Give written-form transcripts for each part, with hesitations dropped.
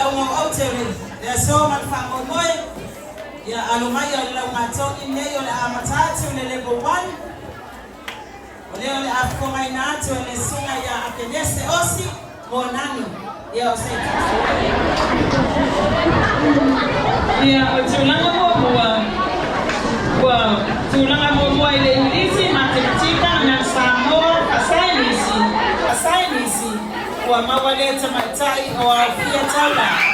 Lauga o Aute o le aso ma le faamoemoe. Ia alo mai o le laugatogi lenei o le a amata atu i le level 1. O lea o le a fofogaina atu e le Susuga ia Akenese Osi Moananu. Ia o se tasi. Ia, o tulaga muamua, ua tulaga muamua i le Igilisi, Matematika, Gagana Samoa, Faa-Saienisi, Faa-Saienisi, ua maua lea tamaitai o Aofia Taulagi.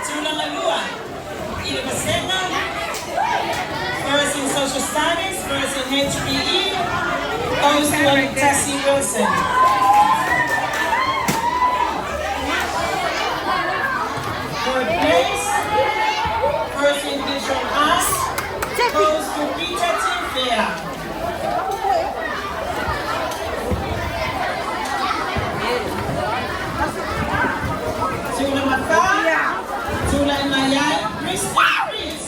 Tulaga lua i le vasega First in Social Studies, First in HPE, goes to Tessie Wilson. Third place, First in Visual Arts, goes to Peter Tinfair. Tulaga fa, tulai mai ai, Chris Chris.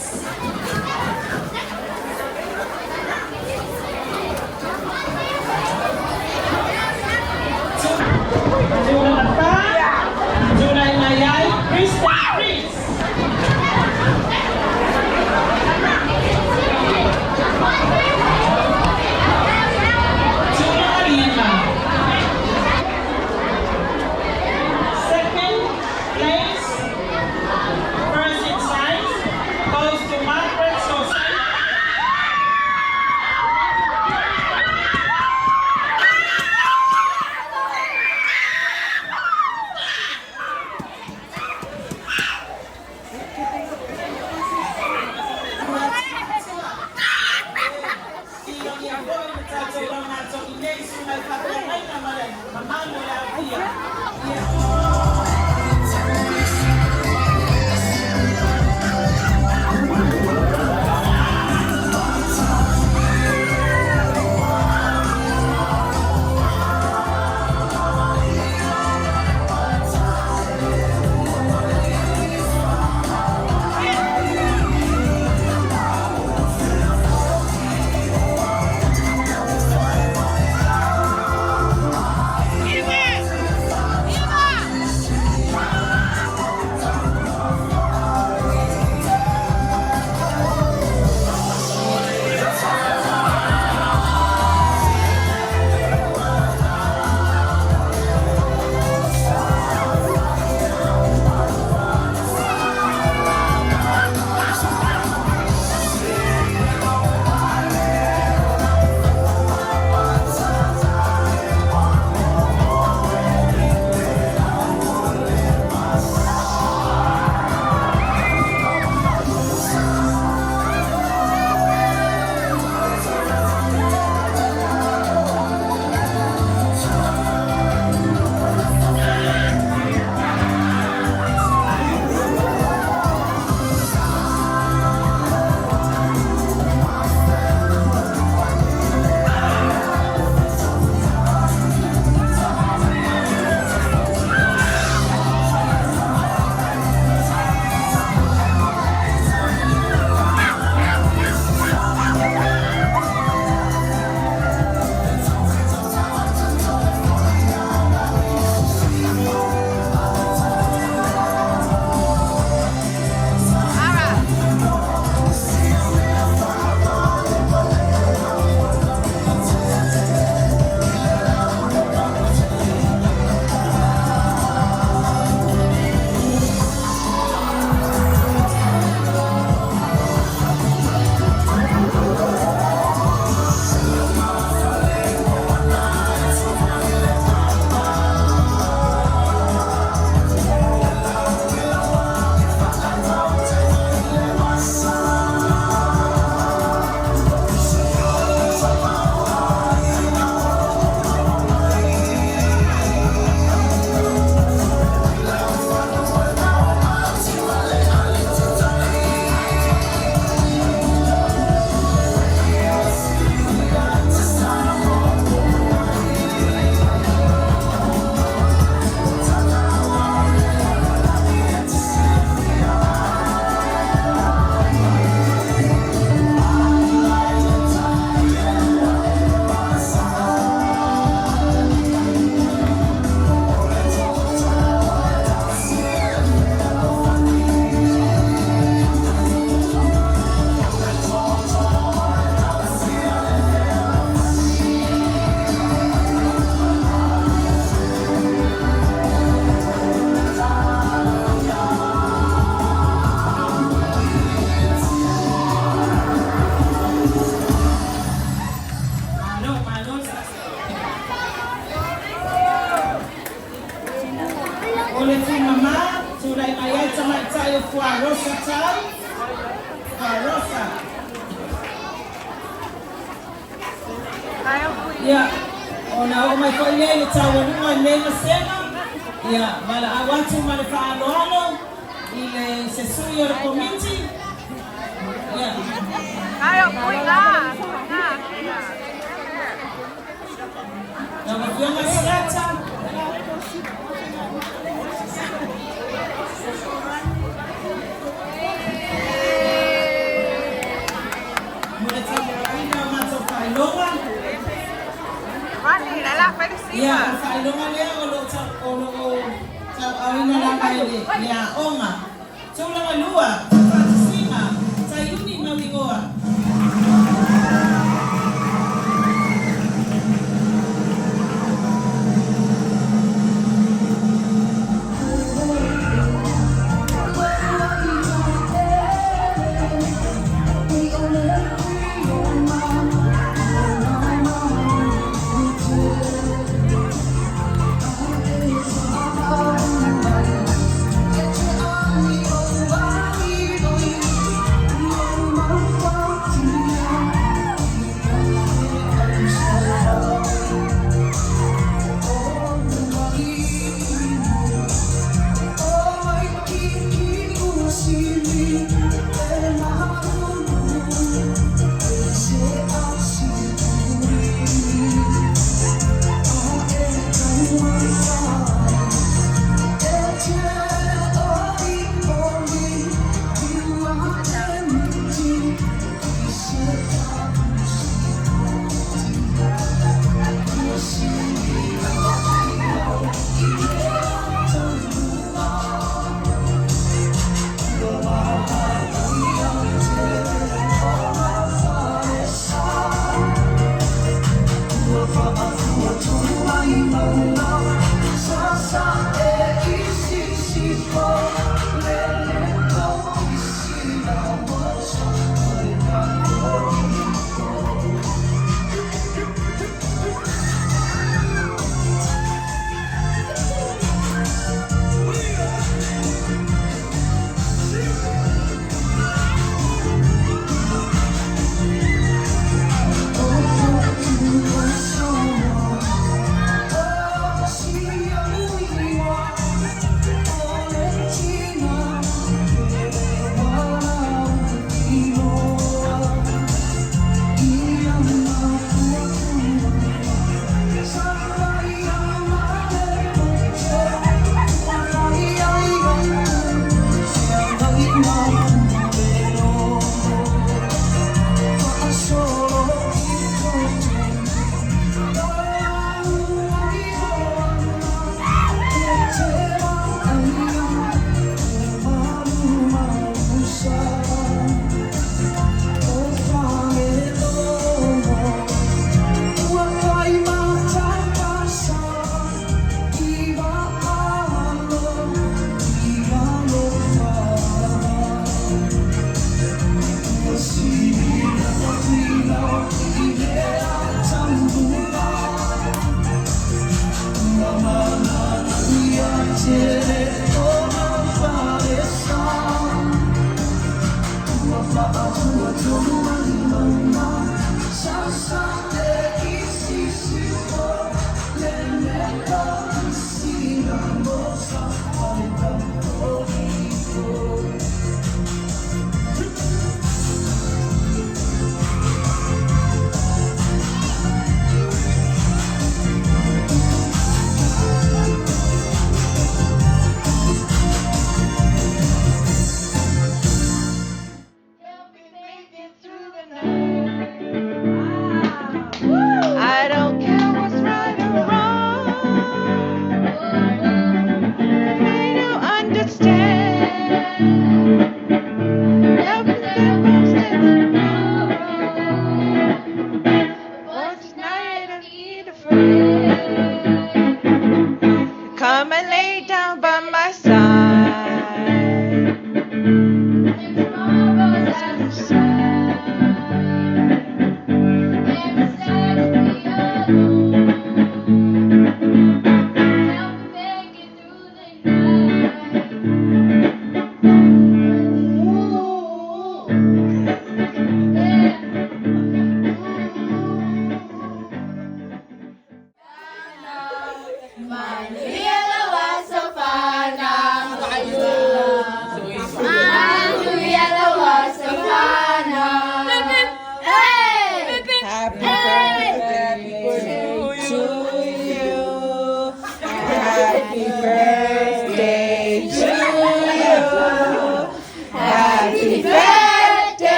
Ia, ona oo mai foi lea i le taualuga o lenei vasega, ia, valaau atu ma le faaaloalo i le se sui o le Komiti, ia. Lau Afioga Siata. Mo le taualugaina o matou faailoga. Ia, o le faailoga lea o lo o tauaaoina lava e le aoga. Tulagalua, Tuufaatasiga, Taiuni Mauigoa.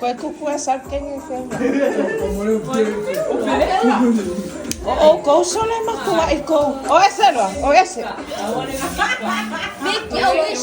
Koe kupu e sau kenge whenua. O oukou sole matua i kou. O ese loa, o ese. Make a wish.